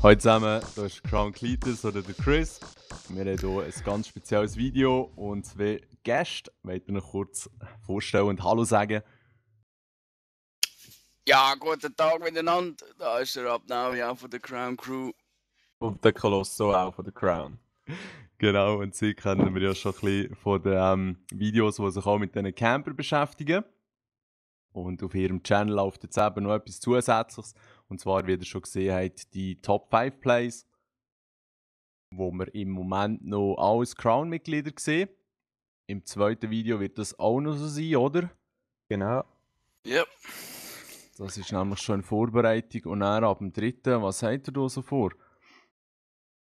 Hallo zusammen, hier ist Crown Cletus oder der Chris. Wir haben hier ein ganz spezielles Video und zwei Gäste. Wollt ihr noch kurz vorstellen und Hallo sagen? Ja, guten Tag miteinander. Da ist der Abnau von der Crown Crew. Und der Colosso auch von The Crown. Genau, und sie kennen wir ja schon ein bisschen von den Videos, die sich auch mit diesen Camper beschäftigen. Und auf ihrem Channel läuft jetzt eben noch etwas Zusätzliches. Und zwar, wie ihr schon gesehen habt, die Top 5 Plays, wo wir im Moment noch alles Crown-Mitglieder sehen. Im zweiten Video wird das auch noch so sein, oder? Genau. Yep. Das ist nämlich schon in Vorbereitung. Und dann ab dem dritten, was habt ihr da so vor?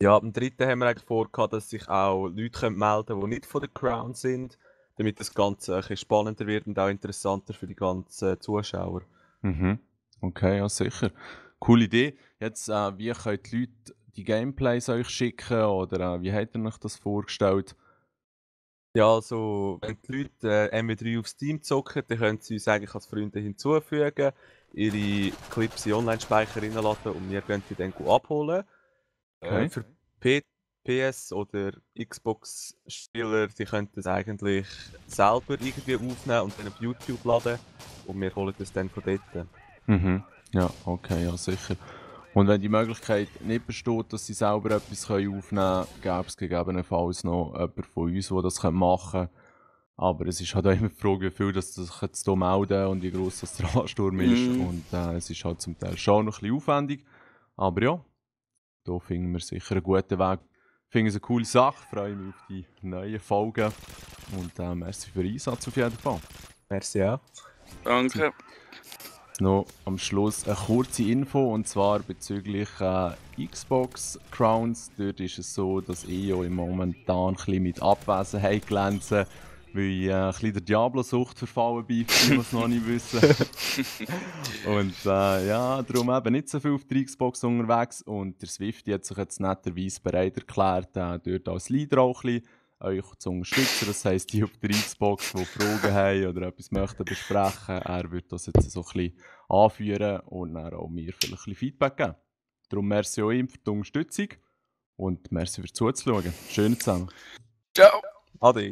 Ja, ab dem dritten haben wir eigentlich vor, dass sich auch Leute melden können, die nicht von The Crown sind, damit das Ganze ein bisschen spannender wird und auch interessanter für die ganzen Zuschauer. Mhm. Okay, ja sicher. Coole Idee. Jetzt, wie können die Leute die Gameplays euch schicken oder wie habt ihr euch das vorgestellt? Ja, also, wenn die Leute MW3 auf Steam zocken, dann können sie uns eigentlich als Freunde hinzufügen, ihre Clips in Online-Speicher reinladen und wir können die dann abholen. Okay. Für PS- oder Xbox-Spieler, die können das eigentlich selber irgendwie aufnehmen und dann auf YouTube laden und wir holen das dann von dort. Mhm. Ja, okay, ja sicher. Und wenn die Möglichkeit nicht besteht, dass sie selber etwas aufnehmen können, gäbe es gegebenenfalls noch jemanden von uns, der das machen kann. Aber es ist halt auch immer die Frage, wie viel das sich jetzt hier melden und wie gross das der Ansturm ist. Und es ist halt zum Teil schon noch ein bisschen aufwendig. Aber ja, da finden wir sicher einen guten Weg. Ich finde es eine coole Sache, freue mich auf die neuen Folgen. Und merci für den Einsatz auf jeden Fall. Merci auch. Danke. Noch am Schluss eine kurze Info, und zwar bezüglich Xbox Crowns. Dort ist es so, dass ich ja momentan ein bisschen mit Abwesenheit glänze, weil ich ein bisschen der Diablo-Sucht verfallen bin, für die, die es noch nicht wissen. Und ja, darum eben nicht so viel auf der Xbox unterwegs. Und der Swifty hat sich jetzt netterweise bereit erklärt, dort als Leader auch ein bisschen euch zu unterstützen. Das heisst, die auf der Xbox, die Fragen haben oder etwas möchten besprechen, er wird das jetzt so ein bisschen anführen und dann auch mir vielleicht ein bisschen Feedback geben. Darum merci auch ihm für die Unterstützung und merci fürs Zuzuschauen. Schönen zusammen. Ciao. Ade.